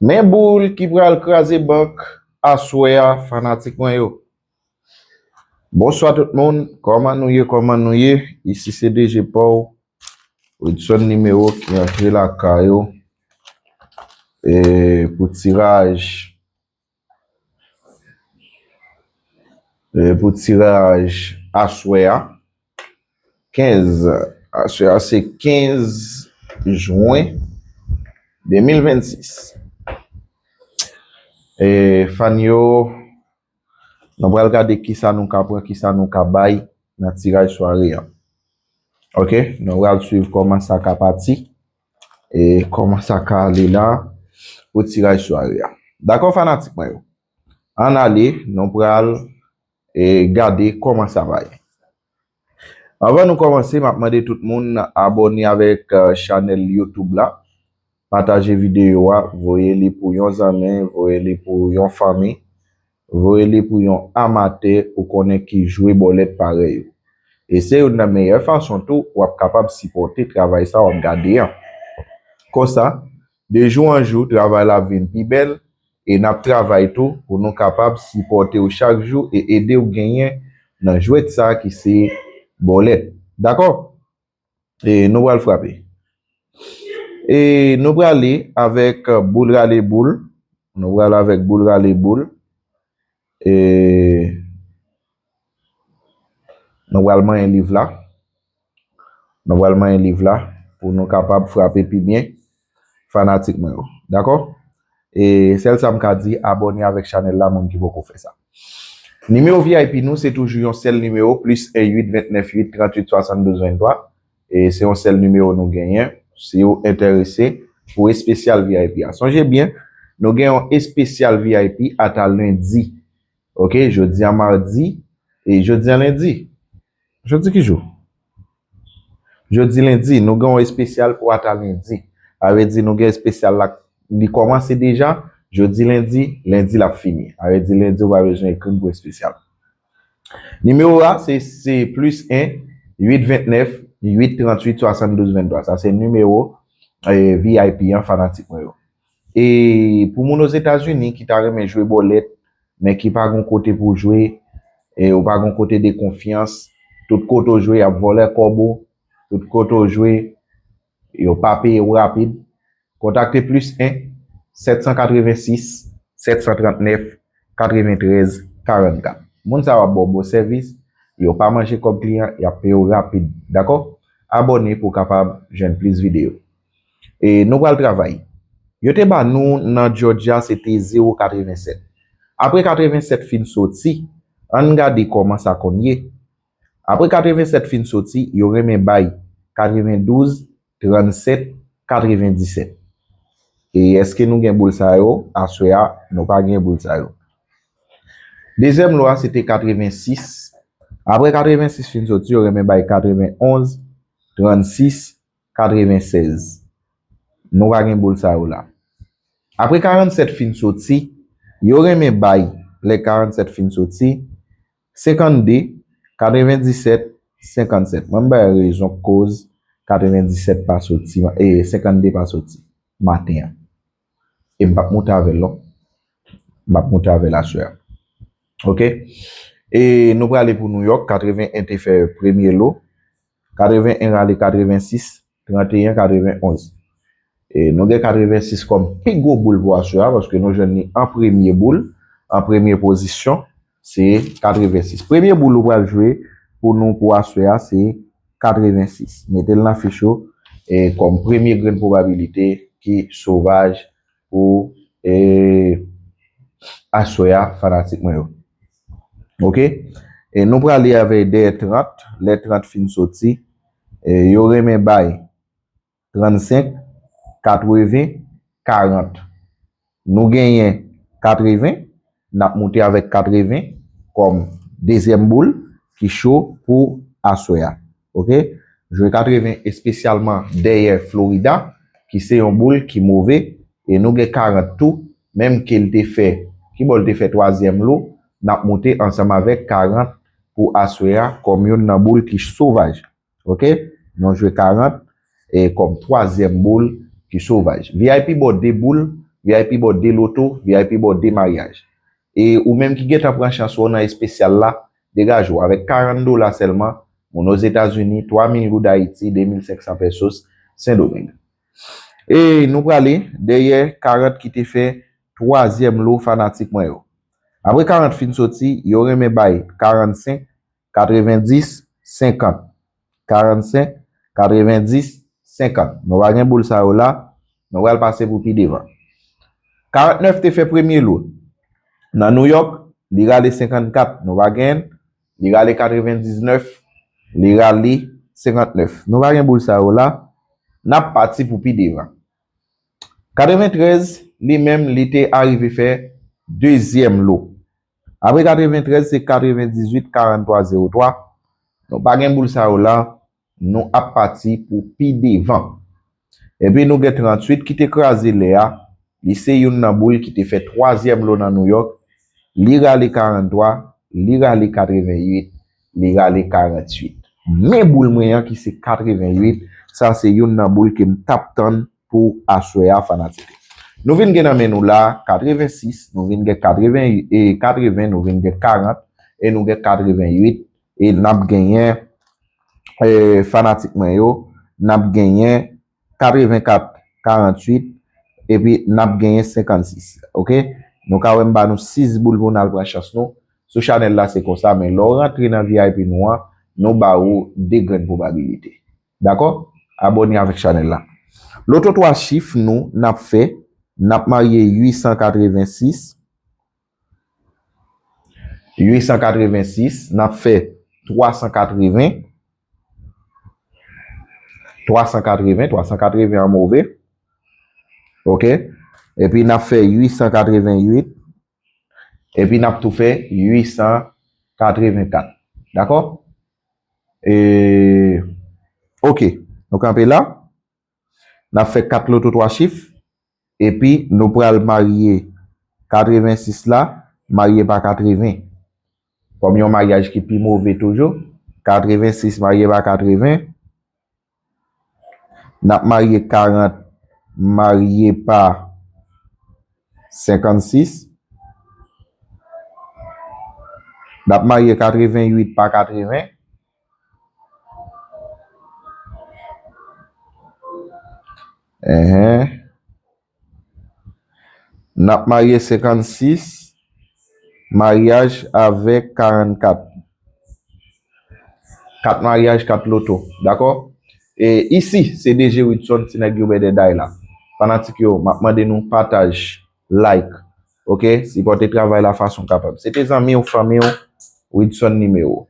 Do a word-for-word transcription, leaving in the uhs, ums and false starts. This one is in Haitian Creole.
Men boul ki pral kraze bank aswè a, fanatik mwen yo. Bonswa tout moun, kòman nou ye, kòman nou ye? Isi se D J Paw, Wilson Nimewo ki antre lakay ou e pou tiraj e pou tiraj aswè a. Kenz, aswè a se kenz jen de mil vennsis. E fan yo, nou pral gade kisa nou ka pran, kisa nou ka bay nan tiraj sware a. Ok, nou pral swiv kòman sa ka pati e kòman sa ka ale la pou tiraj sware a. Dakò, fanatik mwen yo? Ann ale, nou pral e gade kòman sa va ye. Anvan nou kòmanse, m ap mande tout moun abòne avèk eh, chanèl YouTube la, pataje videyo a, voye li pou yon zanmi, voye li pou yon fanmi, voye li pou yon amatè ou konnen ki jwe bòlèt parèy ou. E se youn nan meyè fason tou w ap kapab sipòte travay sa w ap gade an. Konsa, de jou an jou, travay la ap vin pi bèl e n ap travay tou pou nou kapab sipòte w chak jou e ede w genyen nan jwèt sa ki se bòlèt. Dakò? E nou pral frape. E nou prale avèk boul rale boul. Nou prale avèk boul rale boul. E nou pral manyen liv la. Nou pral manyen liv la pou nou kapab frape pi byen, fanatik mwen yo. Dakò? E sèl sa m ka di, abòne avèk chanèl la, moun ki poko fè sa. Nimewo V I P nou, se toujou yon sèl nimewo, plis en uit ventnèf uit tranntuit swasanndouz venntwa. E se yon sèl nimewo nou genyen. Si w enterese pou espesyal V I P a. Sonje byen, nou gen yon espesyal V I P ata lendi. Ok, jodi a madi, e jodi a lendi. Jodi ki jou? Jodi lendi, nou gen yon espesyal pou ata lendi. Sa vle di nou gen espesyal la, li kòmanse deja, jodi lendi, lendi l ap fini. Sa vle di lendi ou pa bezwen ekri m pou espesyal. Nimewo a, se, se plis en, uit ventnèf, uit tranntuit, swasanndouz venntwa. Sa se nimewo eh, V I P an, fanatik mwen yo. E pou moun Ozetazini ki ta renmen jwe bòlèt, men ki pa gon kote pou jwe, e ou pa gon kote de konfyans, tout kote w jwe, y ap vòlè kòb ou, tout kote w jwe, yo pa peye w rapid, kontakte plis en, sèt san katrevensis, sèt san trannèf, katreventrèz, karannkat. Moun sa yo ap ba w bon sèvis, yo pa manje kòb kliyan, y ap peye w rapid, dakò? Abòne pou w kapab jwenn plis videyo. E nou pral travay. Yo te ba nou nan Georgia se te zewo katrevensèt. Apre katrevensèt fin soti, ann gade kòman sa konn ye. Apre katrevensèt fin soti, yo renmen bay katrevendouz, trannsèt, katrevendisèt. E èske nou gen boul sa yo? Aswè a, nou pa gen boul sa yo. Dezyèm lo a, se te katrevensis. Apre katrevensis fin soti, yo renmen bay katrevenonz, trannsis, katrevensèz. Nou pa gen boul sa yo la. Apre karannsèt fin soti, yo renmen bay, lè karannsèt fin soti, senkannde, katrevendisèt, senkannsèt. Mwen m bay rezon koz katrevendisèt pa soti, e senkannde pa soti maten an. E m p ap moute avè l non. M ap moute avè l aswè a. Ok? E nou prale pou Nouyòk, katreven en te fè premye lo. Katreven en rale katrevensis, tranteyen, katrevenonz. E nou gen katrevensis kòm pi gwo boul pou aswè a, paske nou jwenn li an premye boul, an premye pozisyon, se katrevensis. Premye boul ou pral jwe pou nou pou aswè a, se katrevensis. Mete l nan fich ou e, kòm premye grenn pwobabilite ki sovaj pou e, aswè a, fanatik mwen yo. Ok? E nou prale avè dèyè trant, lè trant fin soti, e, yo renmen bay trannsenk, katreven, karant. Nou genyen katreven, n ap moute avèk katreven kòm dezyèm boul ki cho pou aswè a. Ok? Jwe katreven espesyalman dèyè Florida, ki se yon boul ki move, e nou gen karant tou, menm ke l te fè, ki bò l te fè twazyèm lo, n ap moute ansanm avèk karant pou aswè a kòm youn nan boul ki sovaj. Ok? Nou jwe karant e kòm twazyèm boul ki sovaj. V I P ba w de boul, V I P ba w de loto, V I P ba w de maryaj. E ou menm ki gentan pran chans ou nan espesyal la, degaje w avèk karant dola sèlman, moun Ozetazini, twa mil goud Ayiti, de mil senk san pesos, Sendomeng. E nou prale dèyè karant ki te fè twazyèm lo fanatik mwen yo. Apre karant fin soti, yo renmen bay karannsenk, katrevendis, senkant. Karannsenk, katrevendis, senkant. Nou pa gen boul sa yo la, nou pral pase pou pi devan. Karantnèf te fè premye lo nan New York, li rale senkannkat, nou pa gen, li rale katrevendiznèf, li rale senkantnèf. Nou pa gen boul sa yo la, n ap pati pou pi devan. Katreventrèz, li menm, li te arive fè dezyèm lo. Apre katreventrèz, se katrevendizuit, karanntwa, zewo twa. Nou pa gen boul sa yo la, nou ap pati pou pi devan. Epi nou gen tranntuit ki te kraze lè a, li se youn nan boul ki te fè twazyèm lo nan New York, li rale karanntwa, li rale katrevenuit, li rale karanntuit. Men boul mwen an ki se katrevenuit, sa se youn nan boul ke m t ap tann pou aswè a, fanatik. Nou vin gen nan men nou la katrevensis, nou vin gen katreven, e katreven, nou vin gen karant, e nou gen katrevenuit, e n ap genyen, e, fanatik mwen yo, n ap genyen katrevenkat, karanntuit, epi n ap genyen senkannsis. Oke? Nou ka wè m ba nou sis boul pou n al pran chans nou. Sou chanèl la, se konsa, men lè w rantre nan V I P nou an, nou ba ou de grenn pwobabilite. Dakò? Abòne avèk chanèl la. Loto twa chif nou, n ap fè, n ap marye uitsan katrevensis, uitsan katrevensis, n ap fè twasan katreven, twasan katreven, twasan katreven an move. Oke? Epi n ap fè uitsan katrevenuit, epi n ap tou fè uitsan katrevenkat. Dakò? E, oke, nou kanpe la. N ap fè kat loto twa chif, epi nou pral marye katrevensis la, marye pa katreven. Kòm yon maryaj ki pi move toujou, katrevensis marye pa katreven. N ap marye karant, marye pa senkannsis. N ap marye katrevenuit pa katreven. Enhen. N ap marye senkannsis, maryaj avèk karannkat. Kat maryaj, kat loto, dakò? E isi, se D J Widson, ti nèg yo bèdèday la. Fanatik yo, m ap mande nou pataj, like, oke? Sipòte travay la fason w kapab. Se te zanmi w, fanmi w, Widson Nimewo.